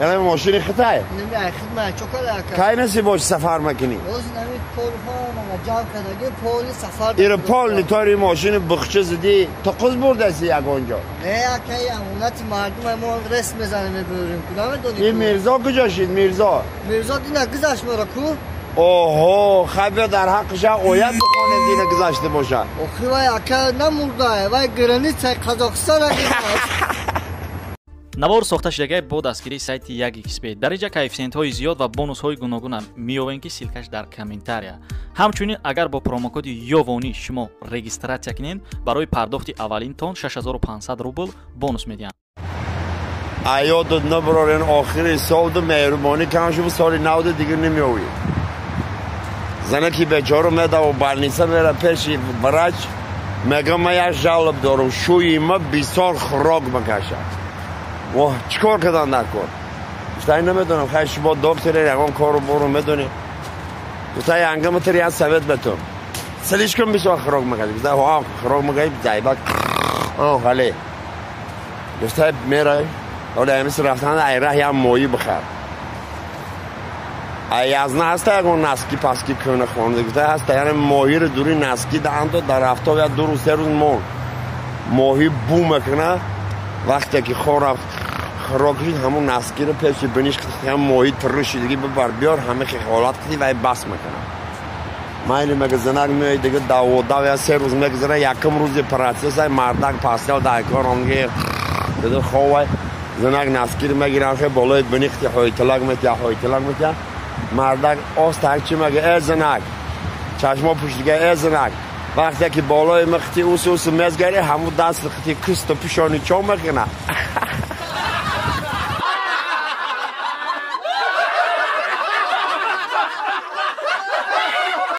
Яъне мошини хитай? Не, хидмат чокала ака. Кай насиб бош сафар мекунӣ? Боз нами пол мана ҷамъ кардаги поли сафар. Ира пол нитори мошини бухча зидӣ тоқуз бурдаси ягон ҷо? Не, ака, амонати мардум мо рес мезанем, мебурем. Ку намедонӣ? Ин Мирзо куҷо шид, Мирзо? Мирзо дина гузашт мора ку? Оҳо, хай биё дар ҳаққиша оят бихонем, дина гузашта бошад. Охи вай, ака, намурда, вай границаи Қазоқистон гузашт. Навор сохта шудагай бо дастгирии сайти 1xBet. Дар инҷа коэффисиентҳои зиёд ва бонусҳои гуногуна меёбем, ки ссылкаш дар комментария. Ҳамчунин, агар бо промокоди Ёвонӣ шумо регистрация кунед, барои пардохти аввалинтон 6500 рубл бонус медиҳанд. Аёдот набарорен, охири солду меҳрубонӣ кам шуд, соли навду дигар намеоӣ. Занаки бечору медаву больница мера, пеши врач мега: «Ма як жалоб дорум, шӯи ма бисёр хӯрок мекашад». Воҳ, чӣ кор кардан дар кор? Гуфтай: «Намедонам, хай, шумо докторе, ягон кору бору медонӣ». Гуфтай: «Ангаматар як совет бетон, слишком бисёр хӯрок мекашад». Гуфтай: «Ҳо, хӯрок мекашад, зайбак хале». Гуфтай: «Мерай, ҳола ҳамис рафтан, ай раҳ як моҳӣ бихар. Ай язна ҳаста ягон носки паски кӯна хонда?» Гуфта: «Ҳаста». Яъне моҳиро дури носки даанто дар афтоб як 2 рӯз, 3 рӯз мон, моҳӣ бу мекуна. Вақте ки хор хӯрок шуд, ҳамун носкиро пеши биниш ҳам моҳӣ турушидагӣ бибар, биёр, ҳама ҳолат киди, вай бас мекунад. Майли, мега. Занак меои, дига даводав я 3 рӯз мегузара. Якум рӯзи процессай мардак пасел дар кор омги дида ховай. Занак носкиро мегирам, хе болои бинихти ҳойтилак метия, ҳойтилак метия. Мардак оста чӣ мега: «Э, занак, чашмо пӯшига, э, занак, вақте ки болои михти ус ус мезгари, ҳамун даст хити кусту пишони чо мекуна».